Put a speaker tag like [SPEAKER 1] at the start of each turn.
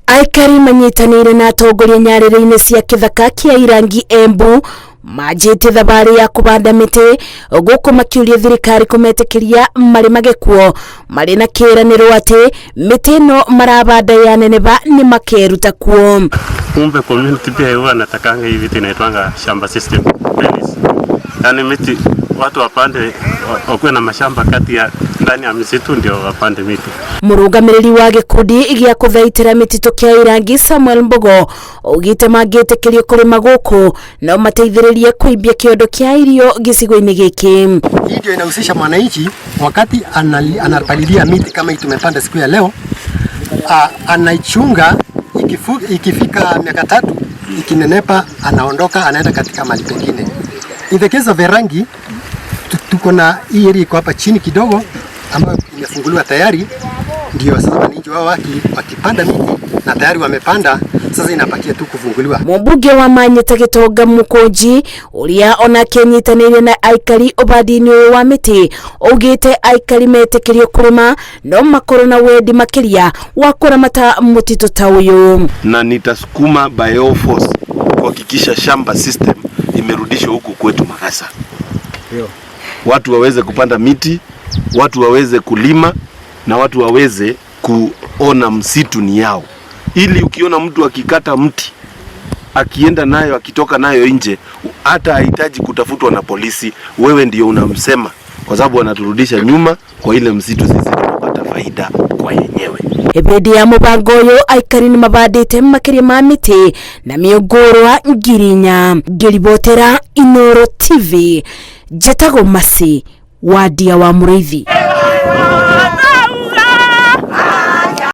[SPEAKER 1] Aikari manyitanĩire na atongoria nyarĩrĩ-inĩ cia kĩthaka kĩa Irangi Embu manjĩtie thabarĩ ya kũbanda mĩtĩ gũkũ makĩũria thirikari kũmetĩkĩria marĩmage kuo marĩ na kĩĩranĩro atĩ mĩtĩ ĩno marabanda yaneneva nĩ makeruta kuo.
[SPEAKER 2] Kumbe community pia huwa anatakanga hii vitu inaitwanga shamba system Dennis. Yaani miti watu wapande wakuwe na mashamba kati ya ndani ya misitu ndio wapande miti.
[SPEAKER 1] Mũrũgamĩrĩri wa gĩkundi gĩa kũthaitĩra mĩtitũ kĩa Irangi Samuel Mbogo augĩte mangĩtĩkĩrio kũrĩma gũkũ no mateithĩrĩrie kũimbia kĩondo kĩa irio gĩcigo-inĩ gĩkĩ.
[SPEAKER 3] Hii ndio inahusisha mwananchi wakati anapalilia miti kama hii tumepanda siku ya leo, anaichunga ikifika miaka 3 ikinenepa, anaondoka anaenda katika mahali pengine. In the case of Irangi, tuko na hii area iko hapa chini kidogo ambayo imefunguliwa tayari, ndio sasa wananchi wao wakipanda miti na tayari wamepanda, sasa inabakia tu kufunguliwa.
[SPEAKER 1] Mũmbunge wa Manyata Gĩtonga Mũkũnji ũrĩa onake anyitanĩire na aikari ũbandi-inĩ ũyũ wa mĩtĩ augĩte aikari metĩkĩrio kũrĩma no makorwo na wendi makĩria wa kũramata mũtitũ ta ũyũ.
[SPEAKER 4] Na nitasukuma by all force kuhakikisha shamba system imerudishwa huku kwetu Magasa. Watu waweze kupanda miti, watu waweze kulima na watu waweze kuona msitu ni yao, ili ukiona mtu akikata mti akienda nayo akitoka nayo nje, hata hahitaji kutafutwa na polisi, wewe ndio unamsema, kwa sababu wanaturudisha nyuma kwa ile msitu, sisi tunapata faida kwa yenyewe.
[SPEAKER 1] Hĩndĩ ya mũbango ũyũ aikari nĩ mabandĩte makĩria ma mĩtĩ na mĩũngũrwa 4,000. Ngĩribotera Inooro TV, njĩtagwo Mercy Wandia wa Mũrĩithi.